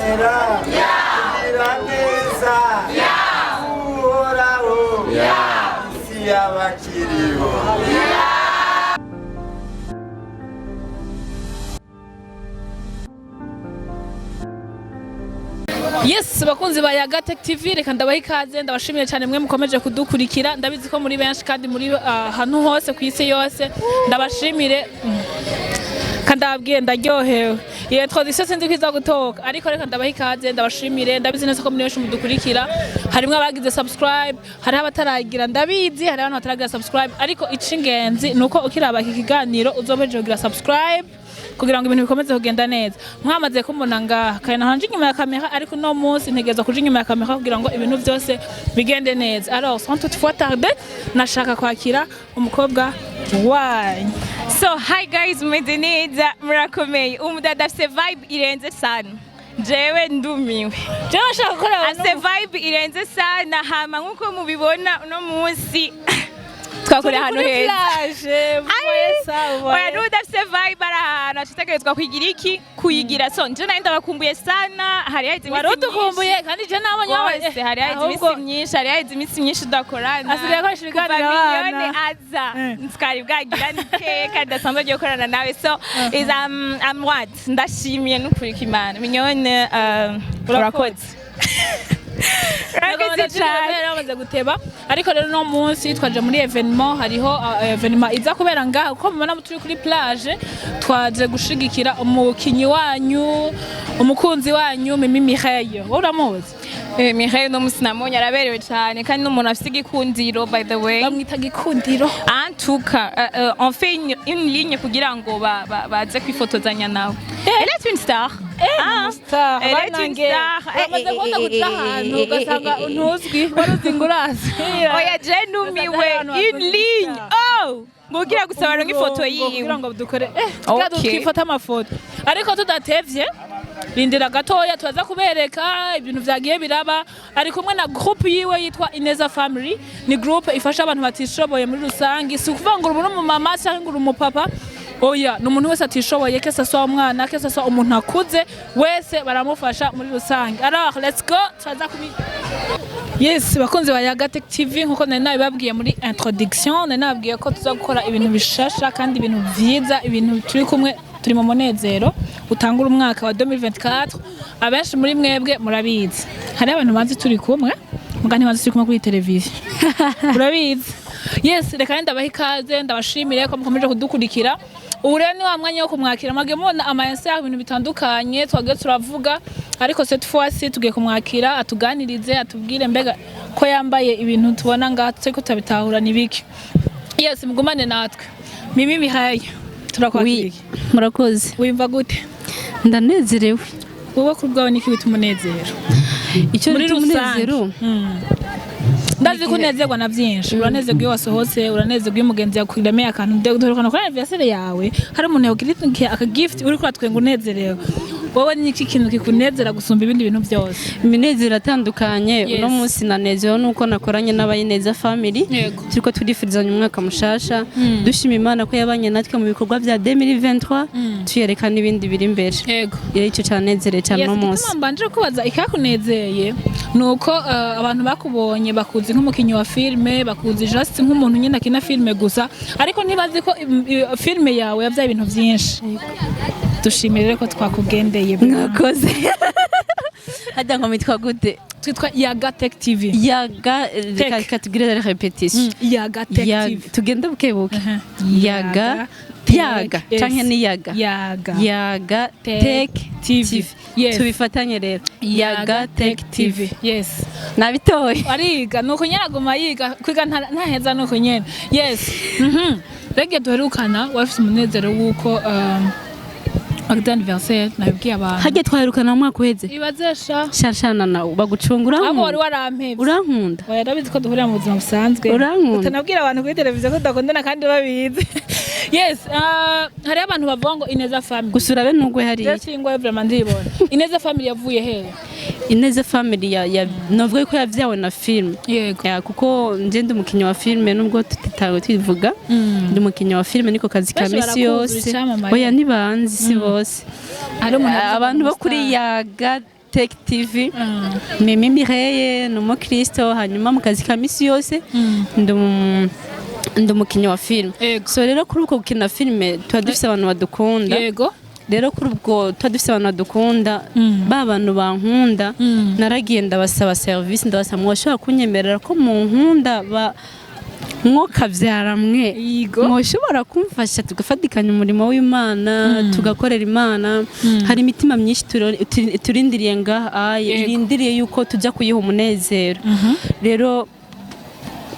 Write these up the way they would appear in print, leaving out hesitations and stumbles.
Kwemera kugira neza Uhoraho isi y'abakiriho. Yes, bakunzi ba Yaga Tech TV, reka ndabaha ikaze, ndabashimiye cyane mwe mukomeje kudukurikira. Ndabizi ko muri benshi kandi muri ahantu hose ku isi yose. Ndabashimire kandi ndababwiye ndaryohewe. Iyo introduction sinzi ko iza gutoka, ariko reka ndabaha ikaze, ndabashimire. Ndabizi neza ko muri benshi mudukurikira, harimwo abagize subscribe, hariho abataragira. Ndabizi hariho abantu bataragira subscribe, ariko icingenzi ni uko ukiraba iki kiganiro uzobeje kugira subscribe kugira ngo ibintu bikomeze kugenda neza. Mwamaze kumbona ngaha kare nahanje inyuma ya kamera, ariko uno munsi ntegerezwa kuja inyuma ya kamera kugira ngo ibintu byose bigende neza. Alors, sans toutefois tarder, nashaka kwakira umukobwa wanyu. So hi guys, mumeze neza, murakomeye. Umudada afise vibe irenze sana, jewe ndumiwe. Jewe nashaka gukora Afise vibe irenze sana. Hama nkuko mubibona, uno munsi twakoreye ahantu heza. Plage. Oya, n'udafise vibe ari ahantu ashitegerezwa kuyigira iki kuyigira. So nje nari ndabakumbuye sana, hari haheze Wari iminsi myinshi. udukumbuye kandi je nabonye. Rwose hari haheze iminsi myinshi, hari haheze iminsi myinshi tudakorana. Asigaye akoresha ibiganiro Kuva abana. Mignone aza twari bwagira n'iteka ridasanzwe ryo gukorana nawe. So is I'm what ndashimiye n'ukuri ko Imana Mignone, urakoze, urakoze cyane. Bamaze guteba, ariko rero uno munsi twaje muri événement. Hariho événement iza kubera ngaha uko mubona turi kuri plage. Twaje gushigikira umukinyi wanyu, umukunzi wanyu, Mimi Mireille. Wowe uramuzi? Mireille uno munsi namonye araberewe cyane kandi n'umuntu afite igikundiro, by the way. Bamwita Gikundiro. En tout cas, on fait une ligne kugira ngo baze kwifotozanya nawe. Elle est une star. Ah, star. Elle est une star. Bamaze kubona kuja ahantu ugasanga ntuzwi, wari uzi ngo urazi. Oya, je numiwe. Une ligne. Oh! Ngugira gusa baronke ifoto yiwe. Kugira ngo dukore Okay. twifate amafoto, ariko tudatevye, rindira gatoya turaza kubereka ibintu vyagiye biraba. Ari kumwe na groupe yiwe yitwa Ineza Family. Ni groupe ifasha abantu batishoboye muri rusange. Si ukuvuga ngo uri umumama cyangwa ngo uri umupapa, oya, ni umuntu wese atishoboye, que ce soit umwana, que ce soit umuntu akuze, wese baramufasha muri rusange. Alors let's go, turaza kubi. Yes, bakunzi ba Yaga Tech TV, nkuko nari nabibabwiye muri introduction, nari nababwiye ko tuza gukora ibintu bishasha kandi ibintu vyiza, ibintu turi kumwe, turi mu munezero utangura umwaka wa 2024. Abenshi muri mwebwe murabizi, hari abantu bazi turi kumwe, muga ntibazi turi kumwe kuri televiziyo. Urabizi. Yes, reka rero ndabaha ikaze, ndabashimire ko mukomeje kudukurikira. Ubu rero ni wa mwanya wo kumwakira. Mwagiye mubona ama insights, ibintu bitandukanye twagiye turavuga, ariko cette fois-ci tugiye kumwakira atuganirize, atubwire mbega ko yambaye ibintu tubona ngaha turiko tutabitahura ni biki. Yes, mugumane natwe. Mimi Mihaye, turakwakiriye. Murakoze. Wimva gute? Ndanezerewe. Wowe ku bwawe niki wita umunezero? Icyo Muri bita rusange. umunezero? Ndazi ko unezerwa na byinshi. Uranezerwa iyo wasohotse, uranezerwa iyo umugenzi yakuremeye akantu, duherukana kuri anniversaire yawe, hari umuntu yakugiriye aka gift, uriko uratwenga unezerewe. Wowe ni iki kintu kikunezera gusumba ibindi bintu byose? Iminezero atandukanye. Yes. Uno munsi nanezerewe nuko nakoranye n'Abayineza Family. Yego. Turiko turifurizanya umwaka mushasha, dushima Imana ko yabanye natwe mu bikorwa bya 2023, tuyereka n'ibindi biri imbere. Rero icyo canezereye cyane Yes, uno munsi. igituma mbanje kubaza ikakunezeye ni uko abantu bakubonye bakuzi nk'umukinnyi wa filime, bakuzi just nk'umuntu nyine akina filime gusa, ariko ntibazi ko filime yawe yabyaye ibintu byinshi. Dushimire rero ko twakugendeye. Mwakoze. Hajya ngo mitwa gute? Twitwa Yaga Tech TV. Yaga. Tech. Reka tugire répétition. Yaga Tech TV. Tugende buke buke. Yaga. Tech, Yaga yes. canke ni Yaga? Yaga. Yaga Tech Tech TV. TV. Yes. Tubifatanye rero: Yaga Tech TV. Yes. Nabitoye. Ariga nuko nyene, aguma yiga, kwiga ntaheza nuko nyene. Yes. Rege duherukana wari ufite umunezero w'uko wagize anniversaire, nabibwiye abantu. Hajya twaherukana mu mwaka uheze. Ibaze sha. Shashana nawe bagucungura. Abo wari warampevye. Urankunda. Oya, ndabizi ko duhurira mu buzima busanzwe. Urankunda. Utanabwira abantu kuri televiziyo ko tudakundana kandi babizi. Yes, hariho abantu bavuga ngo Ineza Family. Gusa urabe ntugwe hariya. Je singwa vraiment, ndibona Ineza Family yavuye hehe? Ineza Family ya novuga ko yavyawe na film. Yego. Ya, kuko nje ndi umukinnyi wa filime, nubwo tutitawe tubivuga, ndi umukinnyi wa filime, niko kazi ka Benshi misi barakuzi, yose. icamamare. Oya, ntibanzi, si bose. Hari umuntu yavuze Abantu ngo bo kuri star. Yaga. Tech TV. Mimi Mireille ni umukristo, hanyuma mu kazi ka misi yose ndi umukinnyi wa filime. So rero kuri uko gukina filime tuba dufise abantu badukunda. Rero kuri ubwo tuba dufise abantu badukunda, ba bantu bankunda, naragiye ndabasaba serivisi, ndabasaba: "Mwashobora kunyemerera ko munkunda ba mwokabyara mwe, mwoshobora kumfasha tugafatikanya umurimo w'Imana, tugakorera Imana? Hari imitima myinshi turindiriye ngaha, irindiriye yuko tujya kuyiha umunezero." Rero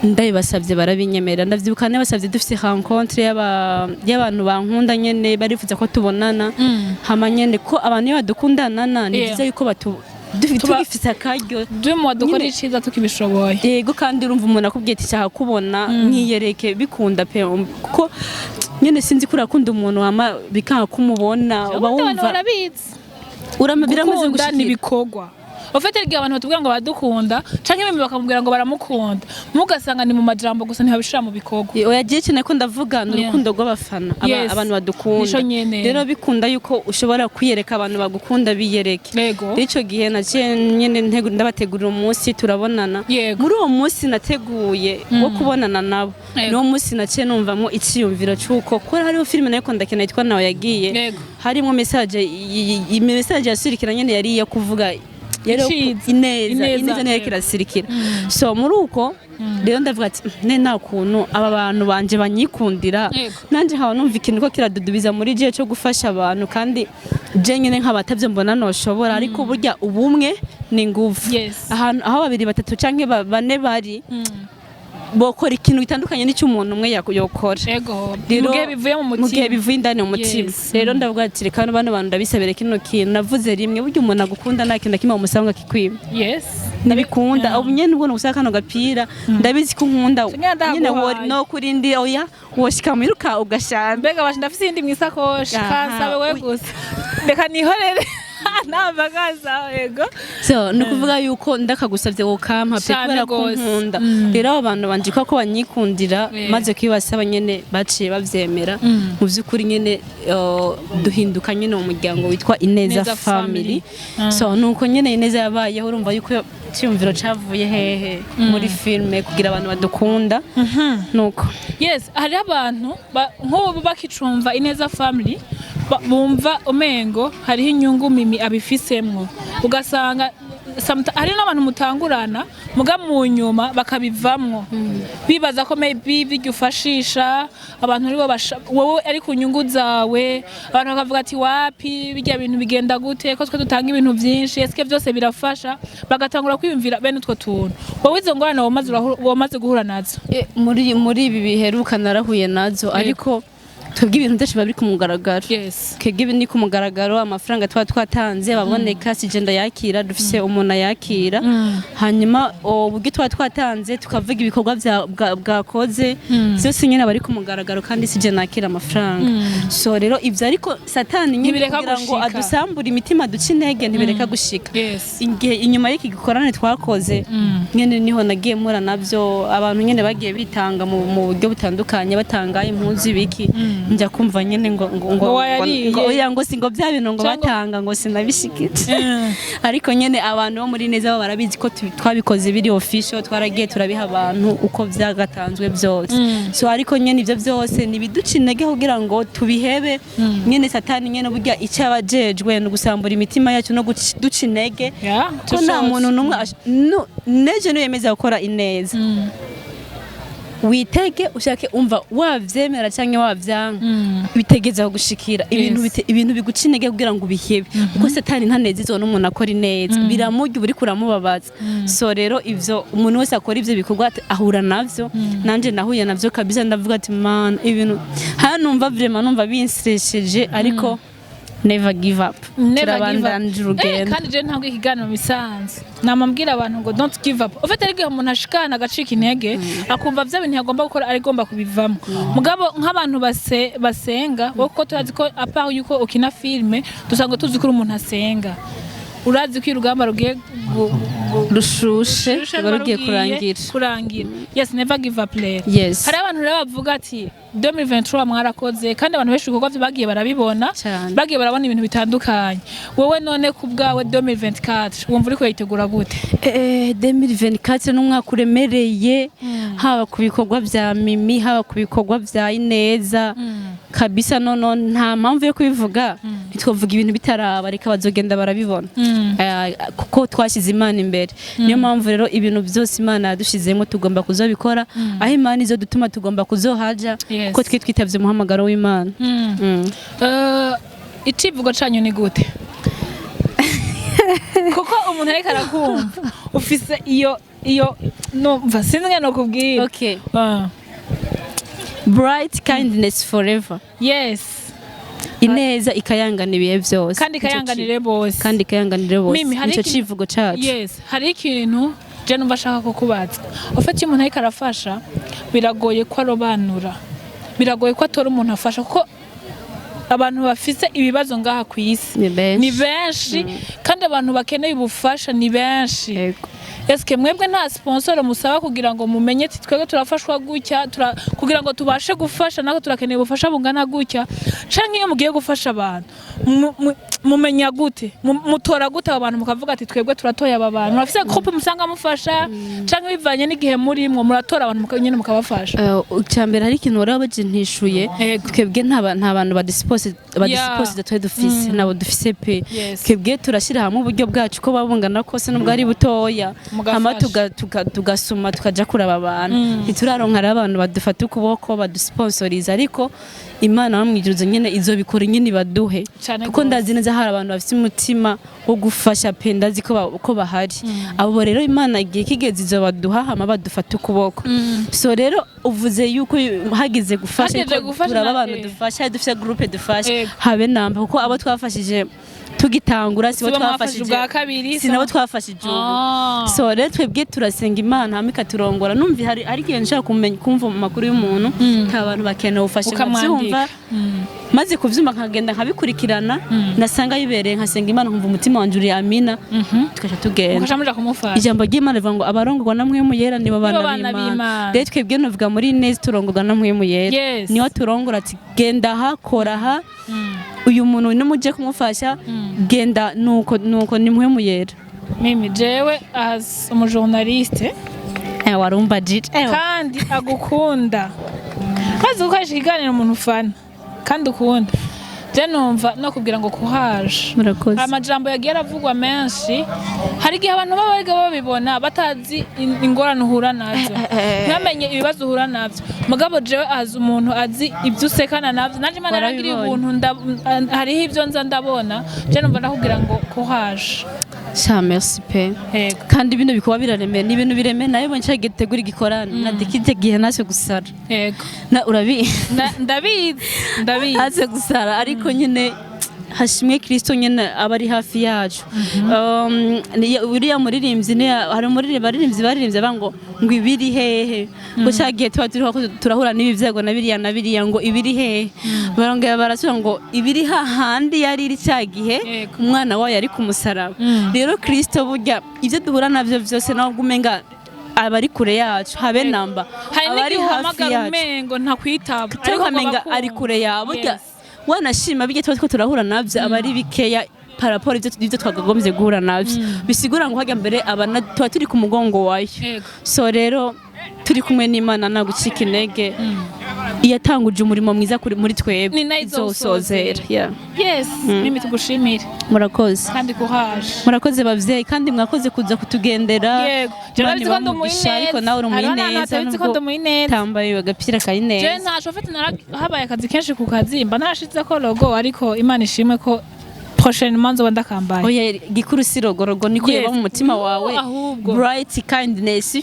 ndabibasabye barabinyemerera. Ndavyibuka nabasabye dufise rencontre y'abantu bankunda nyene, barifuza ko tubonana. Hama nyene ko abantu iyo badukundana ni byiza yuko tugifise akaryo. Duma dukora Nyine. iciza tukibishoboye. Yego, kandi urumva umuntu akubwiye ati: "Shaka kubona," mwiyereke bikunda pe, kuko nyene sinzi ko urakunda umuntu wama bikanga kumubona, uba Ubundi abantu wumva barabizi. Biramaze Gukunda gushikira. ni ibikorwa. Ufite igihe abantu batubwira ngo baradukunda, canke bimwe bakamubwira ngo baramukunda, mugasanga ni mu majambo gusa, ntibabishira mu bikorwa. Oya, giye cyane ko ndavuga ni urukundo rw'abafana, abantu badukunda. Nico nyene. Rero bikunda yuko ushobora kwiyereka abantu bagukunda, biyereke. Rero ico gihe naciye nyene ndabategurira umunsi turabonana. Muri uwo munsi nateguye wo kubonana nabo, niwo munsi naciye numvamo iciyumviro c'uko ko hariho filime nariko ndakina yitwa Nawe Yagiye, harimo message, message yasirikira nyene yari iyo kuvuga, yari iyo Iciza. ineza. Ineza, Ineza niyo yariko irasirikira. So muri uko rero ndavuga ati: "Ne nta kuntu aba bantu banje banyikundira, nanje nkaba numva ikintu ko kiradudubiza muri gihe cyo gufasha abantu, kandi je nyene nkaba atavyo mbona noshobora." Ariko burya ubumwe ni nguvu. Ahantu aho babiri, batatu canke bane bari, bokora ikintu gitandukanye n'icy'umuntu umwe yokora. Rero, Mu gihe bivuye mu mu gihe mutima. bivuye indani mu mutima. Rero ndavuga ati: "Reka bano bantu ndabisabire kino kintu." Navuze rimwe, burya umuntu agukunda nta kintu na kimwe wamusaba ngo akikwime. Nabikunda ubu nyene, ubwo nugusaba kano gapira, ndabizi ko unkunda. Ngenda nyene ndaguhaye. No kurindira, oya, woshika mwiruka ugashana. Mbega basha, ndafise iyindi mwisakoshi. Kansabe we gusa, reka nihorere namba kansabe, yego. So ni ukuvuga yuko ndakagusavye wokampa pe, Cane kubera ko gose. nkunda. Rero abo bantu banje ko banyikundira, maze kubibasaba nyene baciye bavyemera. Mu vy'ukuri nyene duhinduka nyene umuryango witwa Ineza Ineza Family. Family. So nuko nyene Ineza yabayeho. Urumva yuko iciyumviro cavuye hehe? Muri filme, kugira abantu badukunda, nuko. Yes, hariho abantu nk'ubu bakicumva Ineza Family, bumva umengo hariho inyungu Mimi abifisemwo, ugasanga hari n'abantu mutangurana muga mu nyuma bakabivamwo, bibaza ko maybe bijya ufashisha abantu aribo wowe ari ku nyungu zawe. Abantu bakavuga ati: "Wapi, bijya bintu bigenda gute ko twe dutanga ibintu byinshi? Eske byose birafasha?" Bagatangura kwiyumvira bene utwo tuntu. Wowe izo ngorane wamaze guhura nazo? Muri ibi biheruka narahuye nazo, ariko twebwe ibintu byacu biba biri ku mugaragaro. Twebwe ibi ni ku mugaragaro, amafaranga tuba twatanze baboneka, si je ndayakira, dufise umuntu ayakira. Hanyuma uburyo tuba twatanze tukavuga ibikorwa bwakoze byose nyine aba ari ku mugaragaro, kandi si je nakira amafaranga. So rero ibyo, ariko Satani nyine Ntibireka kugira ngo gushika. adusambure imitima, duce intege, ntibireka gushika. Igihe inyuma y'iki gikorane twakoze nyene niho nagiye mpura nabyo, abantu nyene bagiye bitanga mu buryo butandukanye, batanga impuzu, ibiki, njya kumva nyene ngo Ngo wayariye. Ngo oya, ngo si ngo bya bintu ngo batanga, ngo sinabishikitse. Ariko nyene abantu bo muri Neza bo barabizi ko twabikoze biri official, twaragiye turabiha abantu uko byagatanzwe byose. So ariko nyene ibyo byose ni ibiduca intege kugira ngo tubihebe. Nyene Satani nyene burya icyo abajejwe ni ugusambura imitima yacu no guca intege, ko nta muntu n'umwe neje niyemeza gukora ineza, witege ushake, umva, wavyemera canke wavyanka, bitegeza gushikira ibintu ibintu biguca intege kugira ngo ubihebe, kuko Satani ntanezezwa n'umuntu akora ineza, biramurya, uba uriko uramubabaza. So rero ivyo umuntu wese akora ivyo bikorwa ahura navyo. Nanje nahuye navyo kabisa, ndavuga ati: "Mana, ibintu hano numva vraiment numva binstresseje," ariko never give up. Never give up. Turabandanije urugendo. Kandi je ntabwo ikiganiro bisanzwe namambwira abantu ngo don't give up. Ufite ariko igihe umuntu ashikana agacika intege, akumva vya bintu yagomba gukora arigomba kubivamo. Mugabo nk'abantu basenga, wowe kuko turazi ko à part yuko ukina filme, dusanga tuzi ko uri umuntu asenga, urazi ko iyo urugamba rugiye Rushushe. Rushushe. Ruba Ruba rugiye rugiye kurangira. Kurangira, yes. Never give up rero. Yes. Hari abantu rero bavuga ati 2023 mwarakoze, kandi abantu benshi ibikorwa bagiye barabibona. Cyane. Bagiye barabona ibintu bitandukanye. Wowe none ku bwawe, 2024 wumva uri kuyitegura gute? 2024 ni umwaka uremereye, haba ku bikorwa bya Mimi, haba ku bikorwa bya Ineza kabisa. Nono nta mpamvu yo kubivuga, ntitwavuga ibintu bitaraba, reka bazogenda barabibona. Kuko twashyize Imana imbere, niyo mpamvu rero ibintu byose Imana yadushizemo tugomba kuzobikora. Aho Imana izo dutuma tugomba kuzohaja, kuko twe twitavye umuhamagaro w'Imana. Icivugo canyu ni gute? Kuko umuntu ariko arakumva, ufise iyo numva sinzi ngene nokubwira. Okay. Bright kindness forever. Ineza ikayangana ibihe byose. Kandi ikayanganire bose. Kandi ikayanganire bose. Mimi, hari Nicyo civugo cacu. Yes, hari ikintu je numva ashaka kukubaza. Ufite iyo umuntu ariko arafasha, biragoye ko arobanura, biragoye ko atora umuntu afasha, kuko abantu bafise ibibazo ngaha ku isi ni benshi. Ni benshi, kandi abantu bakeneye ubufasha ni benshi. Eske mwebwe nta sponsor musaba kugira ngo mumenye ati twebwe turafashwa gutya, kugira ngo tubashe gufasha, natwe turakeneye ubufasha bungana gutya? Canke iyo mugiye gufasha abantu, mumenya gute? Mutora gute abo bantu, mukavuga ati twebwe turatoye aba bantu? Murafise groupe musanga mufasha, canke bivanye n'igihe murimwo muratora abantu nyene mukabafasha? Icya mbere, hari ikintu wari wabaje ntishuye. Twebwe nta bantu badisipose twe dufise, nabo dufise pe. Twebwe turashyira hamwe uburyo bwacu ko babungana kose, nubwo ari butoya. Mugafasha. Hama tugasuma tukaja kuraba abantu. Ntituraronka rero abantu badufata ukuboko, badusponsoriza, ariko Imana bamwigiriza nyene izobikora nyene ibaduhe. Cane Kuko gose. ndazi neza hari abantu bafite umutima wo gufasha pe, ndazi ko bahari. Abo rero Imana igihe kigeze izobaduha, hama badufata ukuboko. So rero uvuze yuko hagize gufasha, Hageze yuko gufasha turaba abantu dufasha, dufite groupe dufasha. Habe namba, kuko abo twafashije tugitangura sibo Sibo mwafashije twafashije ubwa kabiri, si nabo twafashije ubu. So rero twebwe turasenga Imana hamwe ikaturongora. Numva hari igihe nshaka kumenya, kumva mu makuru y'umuntu nta bantu bakeneye ubufasha, Ukamwandika. nkabyumva. Maze kuvyumva nkagenda nkabikurikirana, nasanga bibereye, nkasenga Imana, nkumva umutima wanje uri amina, tugaca tugenda. Mukaca muja kumufasha. Ijambo ry'Imana rivuga ngo abarongorwa na Mpwemu Yera nibo bana bana b'Imana. b'Imana. Rero twebwe nuvuga muri neza turongorwa na Mpwemu Yera. Niwe turongora ati genda aha, kora aha, uyu muntu nimuje kumufasha, genda. Nuko ni Mpwemu Yera. Mimi, jewe as umujournaliste Warumva jije. Kandi agukunda, maze gukoresha ikiganiro umuntu ufana kandi ukunda, je numva no kubwira ngo kuhaje. Murakoze. Amajambo yagiye aravugwa menshi, hari igihe abantu baba bariko babibona batazi ingorane uhura nazo, ntibamenye ibibazo uhura navyo. Mugabo jewe azi umuntu azi ibyo usekana navyo, nanje Imana yarangiriye Warabibonye. ubuntu, hariho ibyo nza ndabona. Je numva ndakubwira ngo kuhaje. Sha, merci pe. Yego. Kandi bino bikuba biraremeye, ni ibintu biremeye. Nawe mbonye gitegura igikorane na dikije gihe naswe gusara. Na urabi Ndabizi, ndabizi. Haze gusara, ariko nyine hashimwe Kristo nyine aba ari hafi yacu. Uriya muririmbyi hari umuririmbyi, baririmbyi baririmbye bavuga ngo ibiri hehe, ngo cya gihe tuba turiho turahura n'ibi byago na biriya na biriya, ngo ibiri hehe? Barongera barasubira ngo ibiri hahandi yari iri cya gihe umwana wayo ari ku musaraba. Rero Kristo burya ibyo duhura nabyo byose, nawe ubwo umenga aba ari kure yacu, habe namba, Hari aba ari n'igihe hafi uhamagara yacu. umengo ntakwitaba, Cyangwa ariko ukamenga ngo ari kure yawe. Burya wanashima bijya tuba turiko turahura nabyo aba ari bikeya par rapport ibyo twakagombye guhura nabyo. Bisigura ngo hajya mbere aba tuba turi ku mugongo wayo. So rero turi kumwe n'Imana nta gucika intege. Iyatanguje umurimo mwiza muri twebwe Ni nayo izowusozera. Yeah. Yes, Mimi, tugushimire. Murakoze. Kandi kuhaje. Murakoze bavyeyi, kandi mwakoze kuza kutugendera. Yego. Je Imana ndabizi ko ndi ibahe umugisha, umuyineza. ariko nawe uri Hariho umuyineza. n'ahantu hatabizi ko ndi umuyineza. Tambaye agapira ka Je Ineza. ntaco mfite, habaye akazi kenshi ku kazi, mba narashizeko logo, ariko Imana ishimwe ko prochainement nzoba ndakambaye. Oya, gikuru si logo, logo niko yaba mu mutima No, wawe. ahubwo. Bright kindness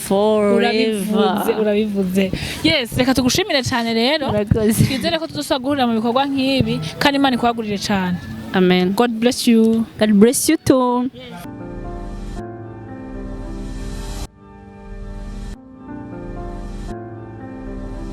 forever. Urabivuze, urabivuze. Yes, reka tugushimire cyane rero. Murakoze. Twizere ko tuzosubira guhurira mu bikorwa nk'ibi, kandi Imana ikwagurire cyane. Amen. God bless you. God bless you too. Yes.